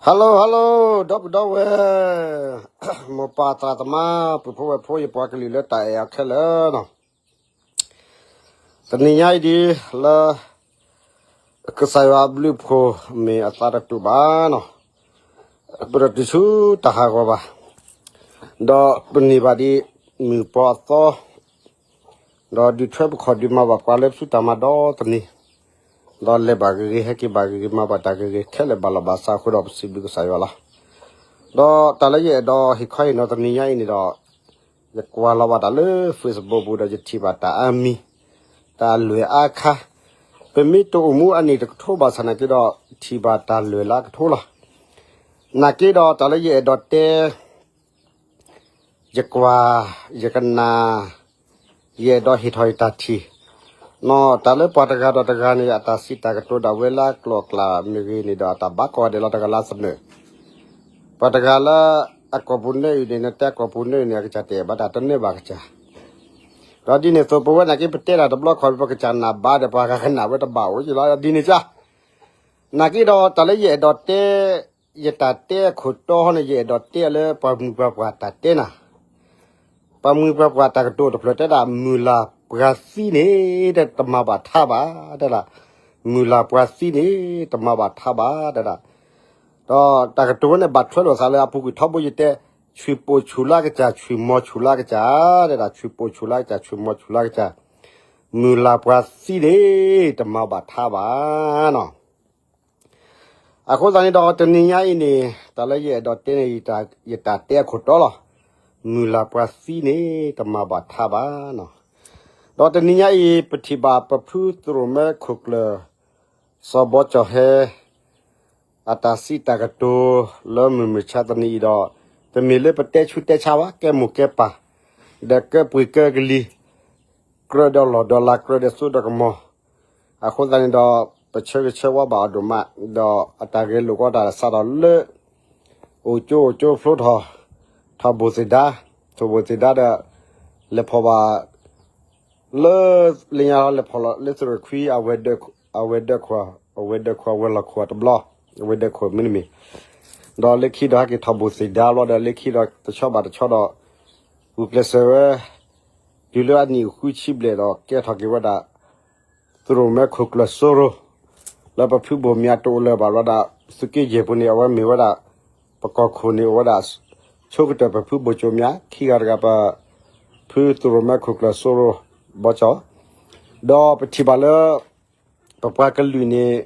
Hello hello ဒီပုၢ်ဒီဝဲၢ် မိၢ်ပၢ်သရၣ်သမါ ပုၢ်ဖိဝဲၢ်ဖိ ယပှၤကလုာ်လၢတၢ်အဲၣ်အီၤခဲလၢာ်နီၤ, တနံၤညါအံၤဒ်လၢ ကစၢ်ယွၤအဘျုးအဖှိၣ်မ့ၢ်အသးတတူာ်ဘၣ်နီၤ, ပတတုၤဆူတၢ်ဟးဂီၤဘၣ်, ဒီးပန့ၢ်ဘၣ်ဒ်မုၢ်ပှၤအသီ ဒီးဒုးထွဲပခီၣ်ဒုးမၤဘၣ်ပှၤလၢပစုတၢ်မၤဒီတနံၤ, ဒီးလဲၤဘၣ်ဂ့ၤဂ့ၤ ဟဲက့ၤဘၣ်ဂ့ၤဂ့ၤ မၤဘၣ်တၢ်ဂ့ၤဂ့ၤ ခဲလၢာ်ဘၣ်လီၤဘၣ်စးအဃိဒီး ပစံးဘျုးကစၢ်ယွၤလီၤ. ဒီးတၢ်လၢယအဲၣ်ဒိးဟ့ၣ်ခီဟ့ၣ်နီၤတနံၤညါအံၤန့ၣ်ဒီး ယကွၢ်လီၤဘၣ်တၢ်လၢ Facebook ပူၤဒီး ယထံၣ်ဘၣ်တၢ်အါမံၤ တၢ်လွဲၢ်အါခါ, ပမ့ၢ်တအိၣ်မူအနံၣ်တကထိဘၣ်ဆၣ်နာ်က့ဒီး ထံၣ်ဘၣ်တၢ်လွဲၢ်လၢအကထိလီၤ. နာ်က့ဒီးတၢ်လၢယအဲၣ်ဒိးတဲ ယကွၢ် ယကနၣ် ယအဲၣ်ဒိးဟ့ၣ်ထီၣ်ယတၢ်ထံၣ်, နီၢ် တၢ်လၢပှၤတဂၤဒီးတဂၤန့ၣ် အတၢ်စံးတၢ်ကတိၤဒၣ်ဝဲလၢအကျိာ်အကျဲမ့ၢ်ဂ့ၤန့ၣ်ဒီး အတၢ်ဘၣ်ကီၢ်ဒဲးလီၤတဂၤလၢအသနၢၣ်, ပှၤတဂၤလၢအကိာ်ပူၤနၢအံၤန့ၣ် နတဲကိာ်ပူၤနၢအံၤန့ၣ် အကစၢ်တအဲၣ်ဘၣ်တၢ်တနၢဘၣ်ကစၢ်, ဒီးဒ်န့ၣ်အသိး ပဝဲနာ်က့ပတဲတၢ်တဘျီခီ ပကစၢ်နၢ်ဘၣ်ဒီး ပှၤဂၤကနၣ်ဝဲတဘၣ်အိၣ်က့လီၤ ဒ်န့ၣ်က နာ်က့ဒီးတၢ်လၢယအဲၣ်ဒိးတဲ ယတၢ်တဲအခိၣ်တီန့ၣ် ယအဲၣ်ဒိးတဲလၢပှၤမုၢ်ပှၤပှၢ်တၢ်တဲနၤ, ပှၤမုၢ်ပှၤပှၢ်တၢ်ကတိၤတဖျၢၣ်တဲဒၣ် မုၢ်လၢ်ပှၤသံန့ၣ် တမၤဘၣ်ထါဘၣ် တဲဒၣ်, မုၢ်လၢ်ပှၤသံန့ၣ် တမၤဘၣ်ထါဘၣ် တဲဒၣ်, ဒီးတၢ်ကတိၤဝဲန့ၣ် ဘၣ်ထွဲလိာ်သးလၢအပူၤကွံာ်ထီဘိယတဲ, ဆွံၣ်ပိာ်ဆူၣ်လၢကစၢ် ဆွံၣ်မီၤဆူၣ်လၢကစၢ် တဲဒၣ်, ဆွံၣ်ပိာ်ဆူၣ်လၢကစၢ် ဆွံၣ်မီၤဆူၣ်လၢကစၢ်, မုၢ်လၢ်ပှၤသံန့ၣ် တမၤဘၣ်ထါဘၣ်နီၤ. အဃိသတးန့ၣ်ဒီး တနံၤညါအံၤန့ၣ် တၢ်လၢယအဲၣ်ဒိးတဲန့ၣ် ယတၢ်တဲအခိၣ်တီလီၤ. မုၢ်လၢ်ပှၤသံန့ၣ် တမၤဘၣ်ထါဘၣ်နီၤ. ဒီးတနံၤညါအံၤ ပထံၣ်ဘၣ်ပဖုသရိၣ်မဲခိၣ်ကျၢၢ် စီၤဘီကၠီၣ်ဟဲ အတၢ်စံးတၢ်ကတိၤလၢမုၢ်မဆါတနံၤအံၤဒီး တမ့ၢ်လၢပတဲဆူးတဲဆါဘၣ် ကဲမိၢ်ကဲပၢ် ဒီးကဲပှ့ၤကဲကလံၤ ကြၢးဒီးလီၢ်ဒီးလၤ ကြၢးဒီးသိဒီးကမီၤ, အဃိသတးန့ၣ်ဒီး ပဆၢဂ့ၤဆၢဝါဘၣ်အီၤဒိၣ်မး, ဒီးအတၢ်ဂဲၤလိာ်ကီတၢ်စးထီၣ်လၢ အိၣ်ကၠိအိၣ်ကၠိဖျိထီၣ်, ထီၣ်ဘိၣ်သ့ၣ်ဒါ, ထီၣ်ဘိၣ်သ့ၣ်ဒါဒီး လဲၤဖီၣ်ဘၣ် လၢ လၢညါလဲၤဖီၣ်လီၤလၢသရိာ်ခွံ အဝဲၤဒၢးခိၣ် အဝဲၤဒၢးခိၣ် အဝဲၤလီၢ်ခိၣ်တဘျီ, အဝဲၤဒၢးခိၣ်မ့တမ့ၢ်, ဒီးလၢခံဒီးဟဲက့ၤထီၣ်ဘိၣ်သ့ၣ်ဒါဘျီဒီး လၢခံဒီးတဆီဘၣ်တဆီဒီး ဂုာ်ကျဲးစၢးဝဲ တုၤလၢအနံၣ်ဃုဆံဘျဲၣ်ဒီး ကဲထီၣ်က့ၤဝဲဒၣ် သရိာ်မဲခိၣ်ကျၢၢ်စိရိၤ လၢပဖုဘိၣ်မၠးတအိၣ်လၢၤဘၣ်ဘျီဒီး သုးက့ယဲၢ်ပူၤန့ၣ် အဝဲမ့ၢ်ဝဲဒၣ် ပကီၢ်ခိၣ်န့ၣ်အိၣ်ဝဲဒၣ် ဆိကတၢၢ်ပဖုဘိၣ်ကၠိမၠး ခံဂၤတဂၤ ပဖုသရိာ်မဲခိၣ်ကျၢၢ်စိရိၤ ဘီကၠီၣ်, ဒီးပထံၣ်ဘၣ်လၢ ပပှၤကလုာ်န့ၣ်